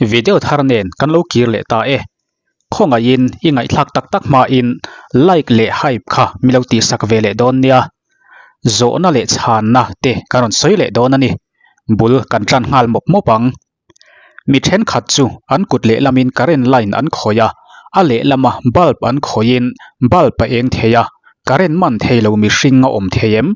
Video thar nen kan lo kir leh ta e. Khawngaihin i ngaihthlak tak tak hmain like leh hype kha mi lo tihsak ve leh dawn nia. Zawhna leh chhanna te kan rawn sawi leh dawn a ni. Bul kan tan nghal mawp mawp ang. Mi thenkhat chu an kut lehlamin current line an khawih a, a lehlama bulb an khawihin bulb a eng thei a, current man thei lo mihring a awm thei em?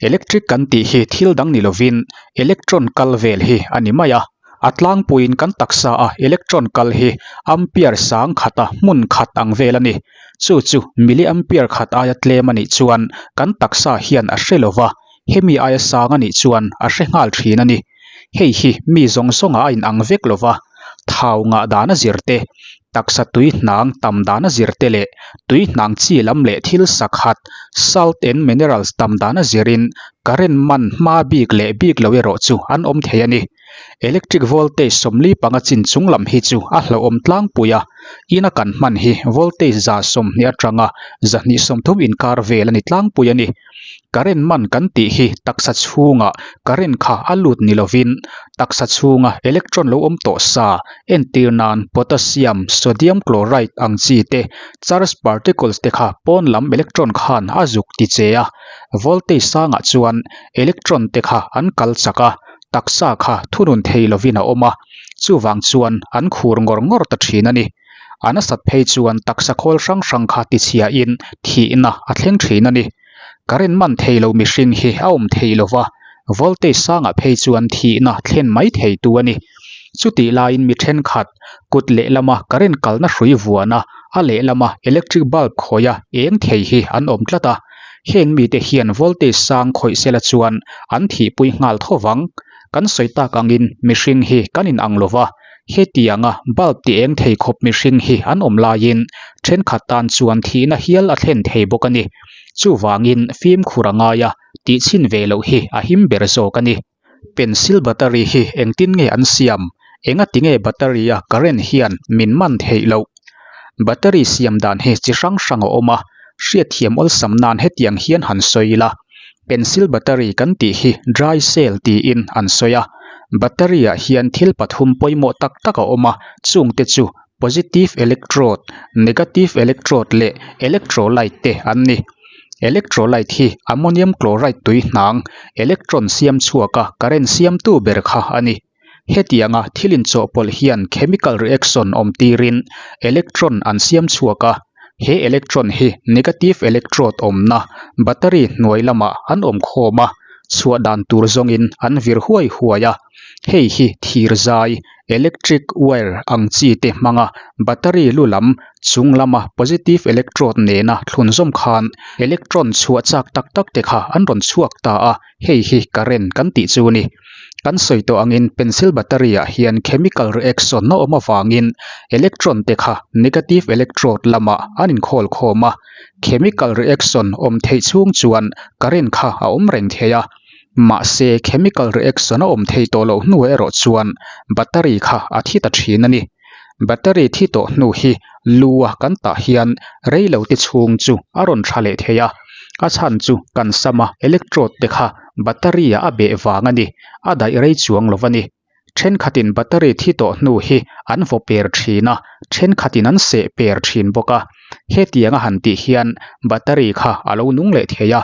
Electric kan tih hi thil dang ni lovin electron kal vel hi a ni mai a, a tlangpuiin kan taksa a electron kal hi ampere sang khata hmun khat ang vel a ni. Chu chu milliampere khat aia tlem a nih chuan kan taksa hian a hre lova, hemi aia sang a nih chuan a hre nghal thin a ni. Hei hi mi zawng zawngah a inang vek lova, thau ngah dana zir te, taksa tui hnang tam dana zir te leh tui hnang chi lam leh thil sakhat, salt and minerals, tam dana zirin current man hma bik leh bik lo erawh chu an awm thei a ni. Electric voltage 45 chin chung lam hi chu a hlauhawm tlangpui a, ina kan hman hi voltage 120 atanga 230 inkar vel a ni tlangpui a ni. Current man kan tih hi taksa chhunga current kha a lut ni lovin taksa chhunga electron lo awm tawh sa entir nan potassium, sodium chloride ang chi te charge particles te kha pawn lam electron khan a zuk ti che a, voltage sangah chuan electron te kha an kal chak a, taksa kha thunun thei lovin a awm a, chuvang chuan an khur ngawr ngawr ta thin a ni. A nasat phei chuan taksa khawl hrang hrang kha tichhiahin thihna a thleng thin a ni. Current man thei lo mihring hi a awm thei lo va, voltage sangah phei chuan thihna thlen mai thei tu a ni. Chutih laiin mi thenkhat kut lehlama current kalna hrui vuana a lehlama electric bulb khawia eng thei hi an awm tlat a. Heng mite hian voltage sang khawih sela chuan an thihpui nghal tho vang. Kan sawi tak angin mihring hi kan inang lo va. Hetianga bulb ti eng thei khawp mihring hi an awm laiin thenkhat tan chuan thihna hial a thlen thei bawk a ni. Chuvangin fimkhur a ngai a, tihchhin ve loh hi a him ber zawk a ni. Pencil battery hi engtin nge an siam? Engati nge battery a current hian min man theih loh? Battery siam dan hi chi hrang hrang a awm a, hriatthiam awlsam nan hetiang hian han sawi ila. Pencil battery kan tih hi dry cell tiin an sawi a, battery ah hian thil pathum pawimawh tak tak a awm a, chungte chu positive electrode, negative electrode leh electrolyte te an ni. Electrolyte hi ammonium chloride tui hnang, electron siam chhuaka current siamtu ber kha a ni. Hetianga thil inchawhpawlh hian chemical reaction awm tirin electron an siam chhuak a, he electron hi negative electrode awmna battery hnuai lamah an awm khawm a, chhuah dan tur zawngin an vir huai huai a. Hei hi thir zai, electric wire, ang chi te hmanga battery lu lam chung lama positive electrode nena thlunzawm khan electron chhuah chak tak tak te kha an rawn chhuak ta a, hei hi current kan tih chu a ni. Kan sawi tawh angin pencil battery ah hian chemical reaction a awm avangin electron te kha negative electrode lamah an inkhawl khawm a, chemical reaction awm theih chhung chuan current kha a awm reng thei a, mahse chemical reaction a awm thei tawh loh hnu erawh chuan battery kha a thi ta thin a ni. Battery thi tawh hnu hi lu a kan tah hian rei lo te chhung chu a rawn tha leh thei a, a chhan chu kan sama electrode te kha battery ah a beh vang a ni, a daih rei chuang lo a ni. Thenkhatin battery thi tawh hnu hi an vaw per thin a, thenkhatin an seh per thin bawk a. Hetiang a han tih hian battery kha a lo nung leh thei a,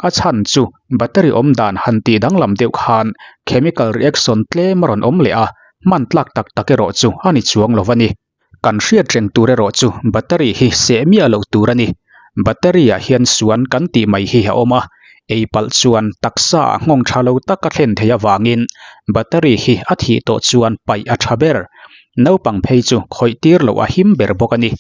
a chhan chu battery awm dan han tih danglam deuh khan chemical reaction tlem a rawn awm leh a, hman tlak tak tak erawh chu a ni chuang lo a ni. Kan hriat reng tur erawh chu battery hi seh miah loh tur a ni. Battery ah hian suan kan tih mai hi a awm a, ei palh chuan taksa ah nghawng tha lo tak a thlen theih avangin battery hi a thih tawh chuan paih a tha ber. Naupang phei chu khawih tir loh a him ber bawk a ni.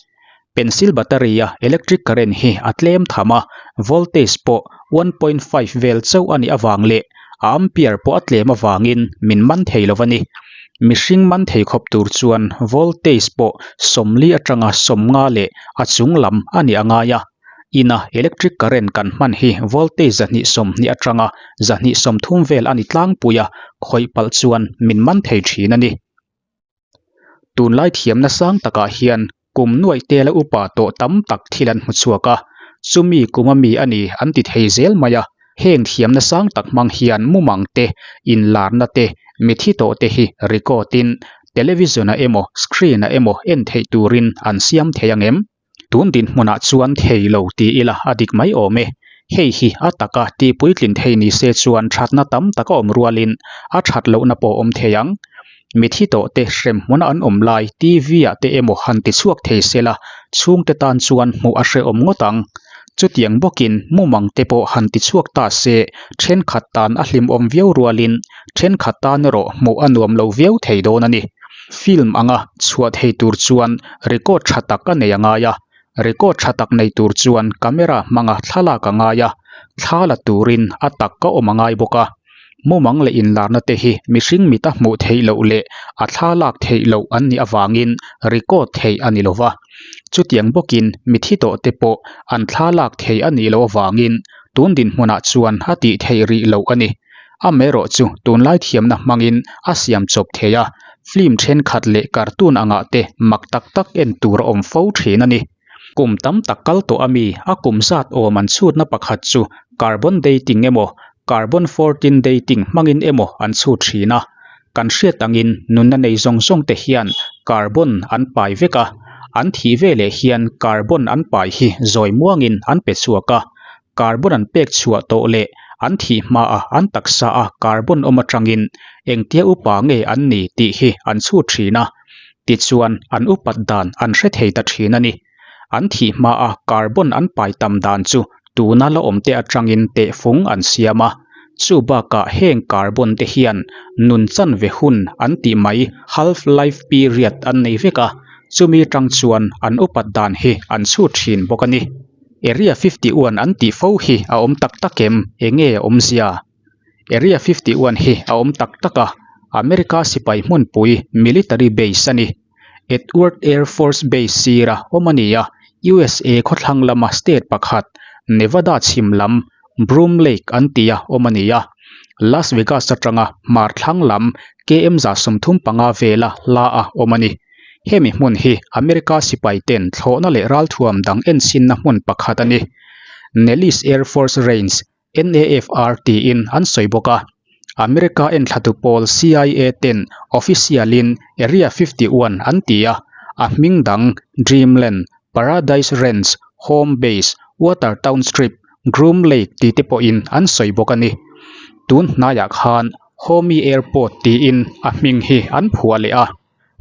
Pencil battery a electric current hi a tlem tham a, voltage pawh 1.5 vel chauh a nih avang leh a ampere pawh a tlem avangin min man thei lo a ni. Mihring man thei khawp tur chuan voltage pawh 40 atanga 50 leh a chung lam a nih a ngai a. Ina electric current kan hman hi voltage 220 atanga 230 vel a ni tlangpui a, khawih palh chuan min man thei thin a ni. Tunlai thiamna sang takah hian kum nuaih tela upa tawh tam tak thil an hmu chhuak a, chumi kuma mi a ni an ti thei zel mai a. Heng thiamna sang tak hmang hian mumang te, inlarna te, mithi tawh te hi record in. television-ah emaw screen-ah emaw en theih turin an siam thei ang em? Tun dinhmunah chuan thei lo ti ila a dik mai awm e. Hei hi a taka tihpuitlin thei ni se chuan thatna tam tak a awm rualin a that lohna pawh a awm thei ang. Mithi tawh te hrem hmuna an awm lai TV-ah te emaw han ti chhuak thei se la chhungte tan chuan hmuh a hrehawm ngawt ang. Chutiang bawkin mumang te pawh han ti chhuak ta se thenkhat tan a hlimawm viau rualin thenkhat tan erawh hmuh a nuam lo viau thei dawn a ni. Film anga chhuah thei tur chuan record tha tak a nei a ngai a, record tha tak nei tur chuan camera hmanga thlalak a ngai a, thla la turin a tak a awm a ngai bawk a. Mumang leh inlarna te hi mihring mita hmuh theih loh leh a thla lak theih loh an nih avangin record theih a ni lo va. Chutiang bawkin mithi tawh te pawh an thla lak theih a nih loh avangin tun dinhmunah chuan a tih theih rih loh a ni. Amaherawh chu tunlai thiamna hmangin a siam chawp thei a, film thenkhat leh cartoon angah te mak tak tak en tur a awm fo thin a ni. Kum tam tak kal tawh ami a kum zat awm an chhutna pakhat chu carbon dating emaw carbon 14 dating hmangin emaw an chhut thin a. Kan hriat angin nunna nei zawng zawng te hian carbon an pai vek a, an thih veleh hian carbon an pai hi zawi muangin an pe chhuak a, Carbon an pek chhuah tawh leh an thih hmaah an taksa a carbon awm atangin engtia upa nge an ni tih hi an chhut thin a, tichuan an upat dan an hre thei ta thin a ni. An thih hmaa carbon an pai tam dan chu tuna la awm te atangin tehfung an siam a, chu bakah heng carbon te hian nun chanve hun an tih mai half life period an nei vek a, chumi tang chuan an upat dan hi an chhut thin bawk a ni. Area 51 an tih fo hi a awm tak tak em? Enge a awmzia? Area 51 hi a awm tak tak a, America sipai hmunpui military base a ni. Edward Air Force Base sira awm a ni a, USA khawthlang lama state pakhat Nevada chhim lam Broom Lake an tia awm a ni a, Las Vegas atanga hmar thlang lam KM 35 vela hla a awm a ni. Hemi hmun hi America sipai ten thlawhna leh ralthuam dang enchhinna hmun pakhat a ni. Nellis Air Force Range, NAFR, tiin an sawi bawk a. America enthlatu pawl CIA ten official-in Area 51 an ti a, a hming dang Dreamland, Paradise Ranch, Home Base, Watertown Strip, Groom Lake tih te pawhin an sawi bawk a ni. Tun hnaiah khan Homey Airport tiin a hming hi an phuah leh a.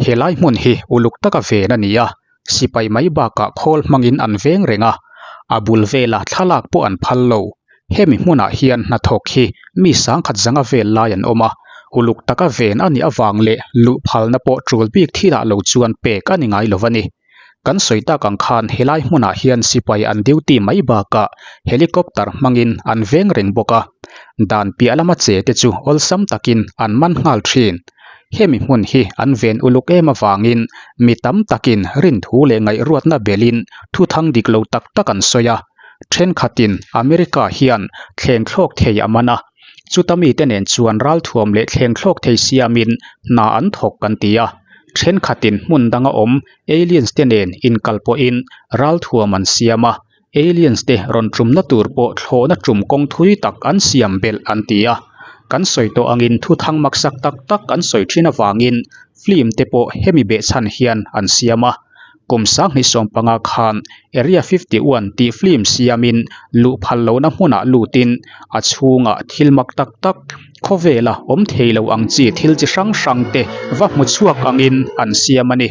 Helai hmun hi uluk taka ven a ni a, sipai mai bakah khawl hmangin an veng reng a, a bul vela thlalak pawh an phal lo. Hemi hmunah hian hnathawk hi mi sangkhat zanga vel lai an awm a, uluk taka ven a nih avang leh luh phalna pawh tul bik thilah lo chuan pek a ni ngai lo a ni. Kan sawi tak ang khan helai hmunah hian sipai an duty mai bakah helicopter hmangin an veng reng bawk a, dan piah lama che te chu awlsam takin an man nghal thin. Hemi hmun hi an ven uluk em avangin mi tam takin rinthu leh ngaihruatna belin thuthang dik lo tak tak an sawi a, thenkhatin America hian thleng thlawk thei a man a, chuta mite nen chuan ralthuam leh thleng thlawk thei siamin hna an thawk kan ti a. Thenkhatin hmun danga awm aliens te nen inkal pawhin ralthuam an siam a, aliens te rawn tumna tur pawh thlawhna tum kawng thui tak an siam belh an ti a. Kan sawi tawh angin thuthang maksak tak tak an sawi thin avangin film te pawh hemi behchhan hian an siam a. Kum 2015 khan Area 51 tih film siamin luh phal lohna hmunah lutin a chhungah thil mak tak tak, khawvela awm thei lo ang chi thil chi hrang hrang te va hmu chhuak angin an siam a ni.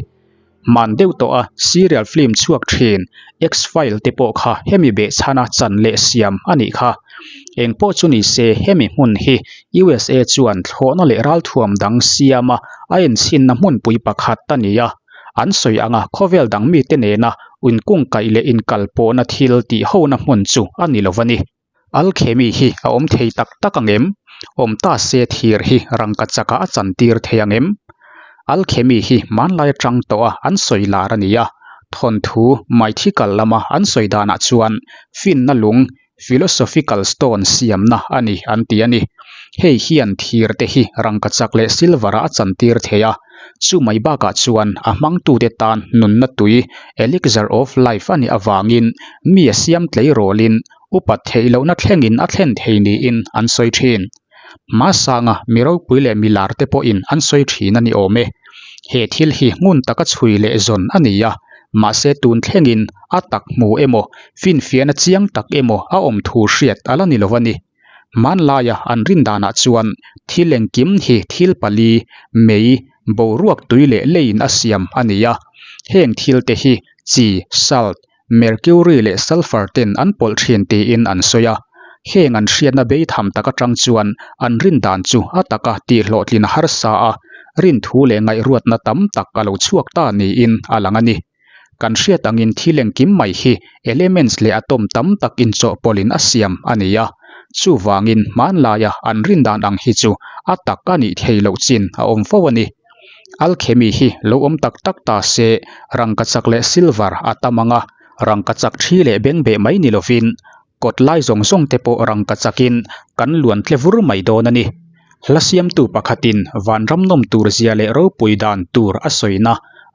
Hman deuh tawha serial film chhuak thin X-File te pawh kha hemi behchhana chan leh siam a nih kha. Eng pawh chu ni se hemi hmun hi USA chuan thlawhna leh ralthuam dang siama a enchhinna hmunpui pakhat a ni a. An sawi anga khawvel dang mite nena inkungkaih leh inkalpawhna thil tihhona hmun chu a ni lo a ni. Alchemy hi a awm thei tak tak ang em? Awm ta se thir hi rangka chakah a chantir thei ang em? Alchemy hi hmanlai atang tawha an sawi lar a ni a, thawnthu mythical lama an sawi danah chuan finna lung philosophical stone siamna a ni an ti a ni. Hei hian thir te hi rangkachak leh silver ah a chantir thei a, chu mai bakah chuan a hmangtute tan nunna tui elixir of life a nih avangin mi a siam tleirawlin upat theih lohna thlengin a thlen thei niin an sawi thin. Hmasanga mi ropui leh mi lar te pawhin an sawi thin a ni awm e. He thil hi ngun taka chhui leh zawn a ni a, mahse tun thlengin a tak hmu emaw, finfiahna chiang tak emaw a awm thu hriat a la ni lo a ni. Hmanlaia an rin danah chuan thil engkim hi thil pali, mei, boruak tui leh leiin a siam a ni a. Heng thil te hi chi, salt, mercury leh sulphur ten an pawlh thin tiin an sawi a. Heng an hriatna beitham tak atang chuan an rin dan chu a taka tihhlawhtlin a harsa a, rinthu leh ngaihruatna tam tak a lo chhuak ta niin a lang a ni. Kan hriat angin thil engkim mai hi elements leh atom tam tak inchawhpawlhin a siam a ni a, chuvangin hmanlaia an rin dan ang hi chu a tak a nih thei loh chin a awm fo a ni. Alchemy hi lo awm tak tak ta se rangkachak leh silver a tam ang a, rangkachak thi leh bengbeh mai ni lovin Kawt lai zawng zawng te pawh rangkachakin kan luan tle vur mai dawn a ni. Hla siamtu pakhatin vanram nawm tur zia leh ropui dan tur a sawina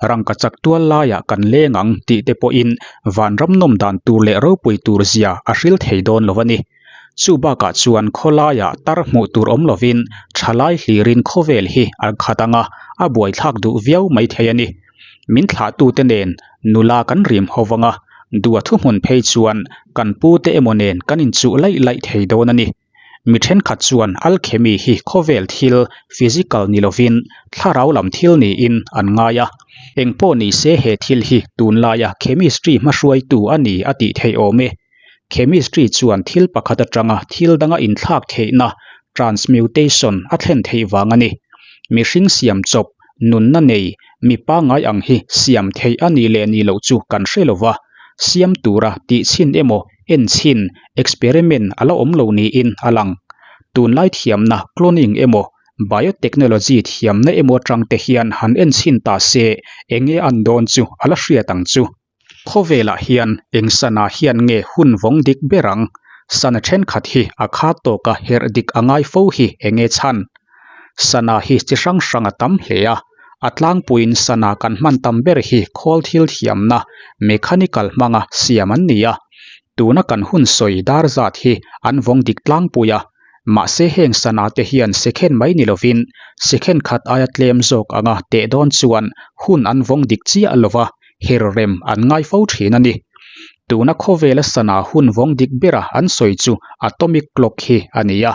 rangkachak tual laiah kan leng ang tih te pawhin vanram nawm dan tur leh ropui tur zia a hril thei dawn lo a ni. Chu bakah chuan khawlaiah tar hmuh tur awm lovin thalai hlirin khawvel hi a khat ang a, a buaithlak duh viau mai thei a ni. Min thlahtute nen nula kan rim ho vang a, dua thuhmun phei chuan kan pute emaw nen kan inchuh laih laih thei dawn a ni. Mi thenkhat chuan alchemy hi khawvel thil, physical ni lovin, thlarau lam thil niin an ngai a. Engpawh ni se he thil hi tunlaia chemistry hmahruaitu a ni a tih theih awm e. Chemistry chuan thil pakhat atanga thil danga inthlak theihna, transmutation, a thlen theih vang a ni. Mihring siam chawp, nunna nei, mi pangngai ang hi siam theih a nih leh nih loh chu kan hre lo va, siam tura tih chhin emaw en chhin, experiment, a la awm lo niin a lang. Tunlai thiamna cloning emaw biotechnology thiamna emaw atangte hian han en chhin ta se enge an dawn chu a la hriat ang chu. Khawvelah hian eng sana hian nge hun vawng dik ber ang? Sana thenkhat hi a kha tawka herh dik a ngai fo hi eng nge chhan? Sana hi chi hrang hrang a tam hle a, a tlangpuiin sana kan hman tam ber hi khawl thil thiamna, mechanical, hmanga siam an ni a. Tuna kan hun sawi dar zat hi an vawng dik tlangpui a, Mahse heng sana te hian sekhen mai ni lovin sekhen khat aia tlem zawk anga teh dawn chuan hun an vawng dik chiah lova her rem an ngai fo thin a ni. Tuna khawvela sana hun vawng dik bera an sawi chu atomic clock hi a ni a.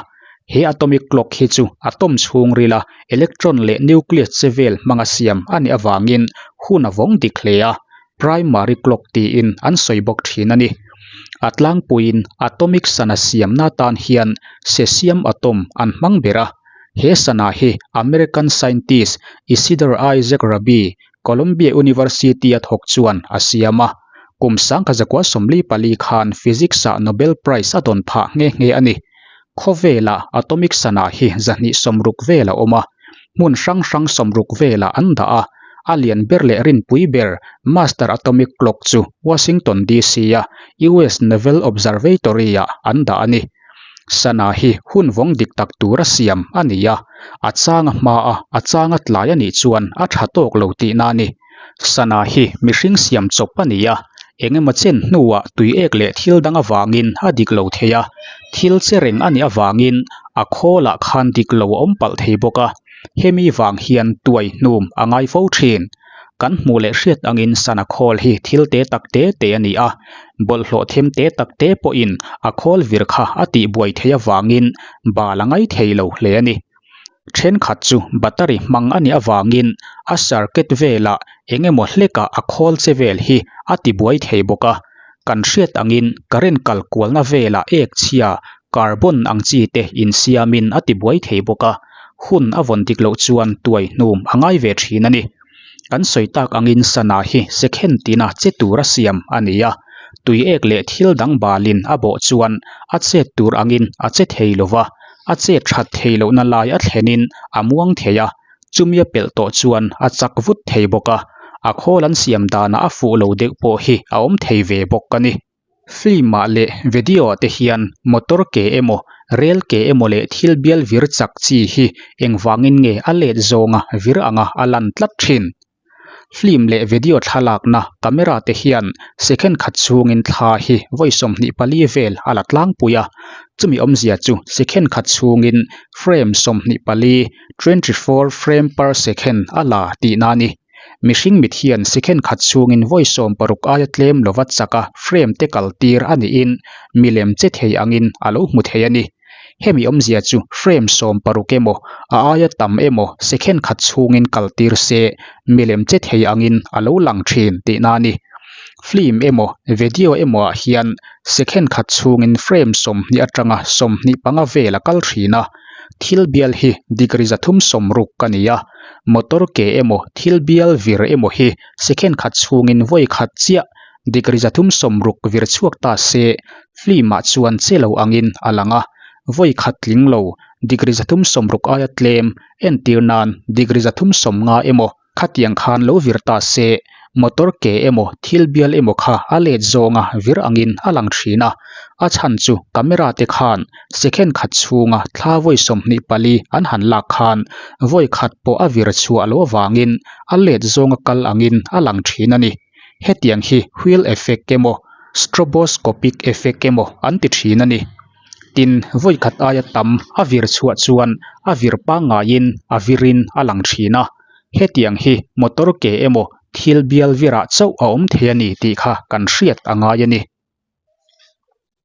He atomic clock hi chu atom chhungrila electron leh nucleus che vel hmanga siam a nih avangin hun a vawng dik hle a, primary clock tiin an sawi bawk thin a ni. A tlangpuiin atomic sana siamna tan hian cesium atom an hmang ber a. He sana hi American scientist Isidor Isaac Rabi, Columbia University-a thawk chuan a siam a. Kum 1944 khan Physics-ah Nobel Prize a dawn phah nghe nghe a ni. Khawvela atomic sana hi 260 vel a awm a, hmun hrang hrang 60 velah an dah a, a lian ber leh rinpui ber Master Atomic Clock chu Washington DC-a US Naval Observatory-ah an dah a ni. Sana hi hun vawng dik tak tura siam a ni a, a changa hmaa a changa tlai a nih chuan a tha tawk lo tihna a ni. Sana hi mihring siam chawp a ni a, eng emaw chen hnuah tuiek leh thil dang avangin a dik lo thei a, thil che reng a nih avangin a khawlah khan dik lo a awm palh thei bawk a, hemi vang hian tuai hnum a ngai fo thin. Kan hmuh leh hriat angin sana khawl hi thil te tak te te a ni a, bawlhhlawh them te tak te pawhin a khawl vir kha a tihbuai theih avangin bal a ngai thei lo hle a ni. Thenkhat chu battery hmang a nih avangin a circuit velah eng emaw hlekah a khawl che vel hi a tibuai thei bawk a. Kan hriat angin current kal kualna velah ek chhia carbon ang chi te insiamin a tibuai thei bawk a, hun a vawn dik loh chuan tuai hnum a ngai ve thin a ni. Kan sawi tak angin sana hi sekhen tina che tura siam a ni a, tui ek leh thil dang balin a bawh chuan a chet tur angin a che thei lo va, a chet that thei lohna lai a thlenin a muang thei a, chumi a pelh tawh chuan a chak vut thei bawk a, a khawl an siam danah a fuh lo deuh pawh hi a awm thei ve bawk a ni. Film ah leh video ah te hian motor ke emaw rel ke emaw leh thil bial vir chak chi hi engvangin nge a let zawnga vir anga a lan tlat thin? Film leh video thlalakna camera te hian second khat chhungin thla hi vawi 24 vel a la tlangpui a, chumi awmzia chu second khat chhungin frame 24, 24 frame per second, a la tihna a ni. Mihring mit hian second khat chhungin vawi 60 aia tlem lova chaka frame te kal tir a niin milem che thei angin a lo hmu thei a ni. Hemi awmzia chu frame 60 emaw, a aia tam emaw second khat chhungin kal tir se milem che thei angin a lo lang thin tihna a ni. Film emaw, video emaw ah hian second khat chhungin frame 20 atanga 25 vel a kal thin a. Thil bial hi degree 360 ka ni a, motor ke emaw thil bial vir emaw hi second khat chhungin vawi khat chiah degree 360 vir chhuak ta se film ah chuan che lo angin a lang a, vawi khat tling lo degree 360 aia tlem entir nan degree 350 emaw Khatiang khan lo vir ta se, motor ke emaw thil bial emaw kha a let zawnga vir angin a lang thin a, a chhan chu camera te khan second khat chhunga thla vawi 24 an han lak khan vawi khat pawh a vir chhuah loh avangin a let zawnga kal angin a lang thin a ni. Hetiang hi wheel effect emaw stroboscopic effect emaw an ti thin a ni. Tin, vawi khat aia tam a vir chhuah chuan a vir pangngaiin a virin a lang thin a. Hetiang hi motor ke emaw thil bial virah chauh a awm thei a ni tih kha kan hriat a ngai a ni.